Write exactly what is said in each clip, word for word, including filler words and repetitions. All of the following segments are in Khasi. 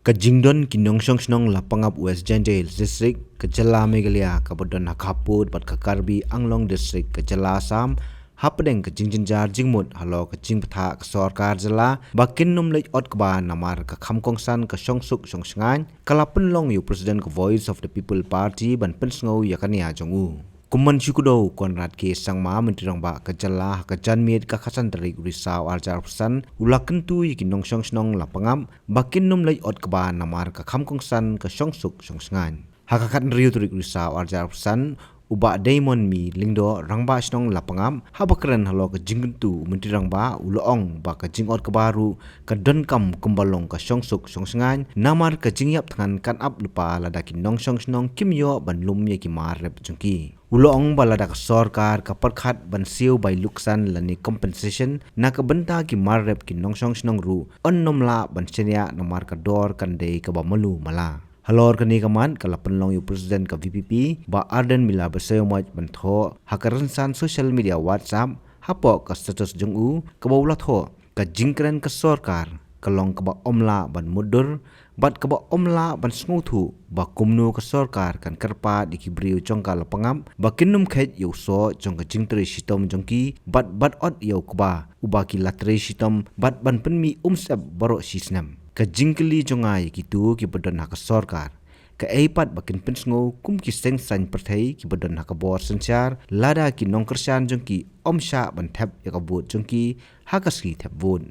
Ka jingdon ki nongshong shnong Lapangap, West Jaintia Hills District, ka jylla Meghalaya, kaba don ha ka hapoh bad ka Karbi Anglong District, ka jylla Assam, hapdeng ka jingjynjar jingmut halor ka jingbthah ka sorkar jylla ba kin nym leit ot kba namar ka kham kongsan ka shongsuk shongshngaiñ, ka la pynlong ïa u President ka Voice of the People Party ban pynsngew ïa ka nia jong u. Kumban shu kdew, Conrad K Sangma, Myntri Rangbah ka jylla, ha ka janmiet ka khatsan tarik u Risaw arhajar arphew san, u la kyntu ïa ki nongshong shnong Lapangap ba kin nym leit ot kba namar ka kham kongsan ka shongsuk shongshngaiñ. Ha ka khathynriew tarik u Risaw arhajar arphew san, u Bah Diamond M Lyngdoh, Rangbah Shnong Lapangap, haba kren halor ka jingkyntu u Myntri Rangbah, u la ong ba ka jingot kba ruh ka donkam kumba long ka shongsuk shongshngaiñ, namar ka jingïap thngan kan ap lypa lada ki nongshong shnong kim ïoh ban lum ïa ki mar rep jong ki. U la ong ba lada ka sorkar ka pyrkhat ban siew bai lutksan lane compensation na ka bynta ki mar rep ki nongshong shnong ruh, yn nym lah ban shaniah namar ka dor kan dei kaba malu mala. Halor kane ka mat, ka la pynlong ïa u President ka V P P, Bah Ardent Miller Basaiawmoit, ban thoh ha ka rynsan social media WhatsApp, hapoh ka status jong u, kaba u la thoh, ka jingkren ka sorkar ka long kaba ym lah ban mutdur, bad kaba ym lah ban sngewthuh ba kumno ka sorkar kan kyrpad ïa ki briew jong ka Lapangap ba kin nym kheit ïa u soh jong ka jingtrei shitom jong ki, bad bat ot ïa u kba uba ki la trei shitom bad ban pynmih umsyep baroh shi snem. Ka jingkylli jong nga ïa kito kiba don ha ka sorkar, kaei pat ba kin pynsngew kum ki seng saiñ pyrthei kiba don ha ka bor synshar, lada ki nongkyrshan jong ki ym shah ban thep ïa ka vote jong ki ha ka sngi thep vote?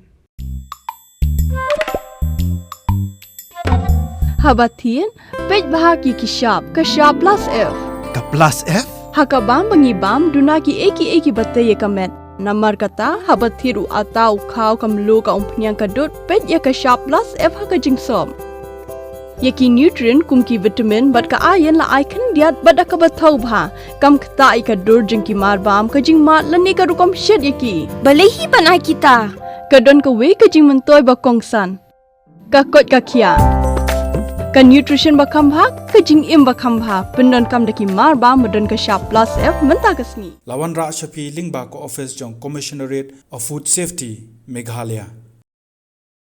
Haba thied, peit bha ki ki shap, ka shap plus F. Ka plus F? Ha ka bam ba ngi bam, duna kiei kiei kiba tei ïa ka met. Namar kata, haba thied u atta, u khaw, ka mluh, ka umphniang, ka dud, peit ïa ka shap plus F ha ka jingsop. Ïa ki nutrient kum ki vitamin bad ka iron la ai khyndiat bad da kaba thaw bha. Kam ktah ïa ka dur jong ki mar bam, ka jingmad lane ka rukom shet ïa ki. Balei hi ban ai kita? Ka don kawei ka jingmyntoi ba kongsan. Ka koit ka khiah. Ka nutrition ba kham bha, ka jingim ba kham bha, pyndonkam da ki mar bam ba don ka shap plus F mynta ka sngi. La wanrah sha phi lyngba ka office jong Commissionerate of Food Safety, Meghalaya.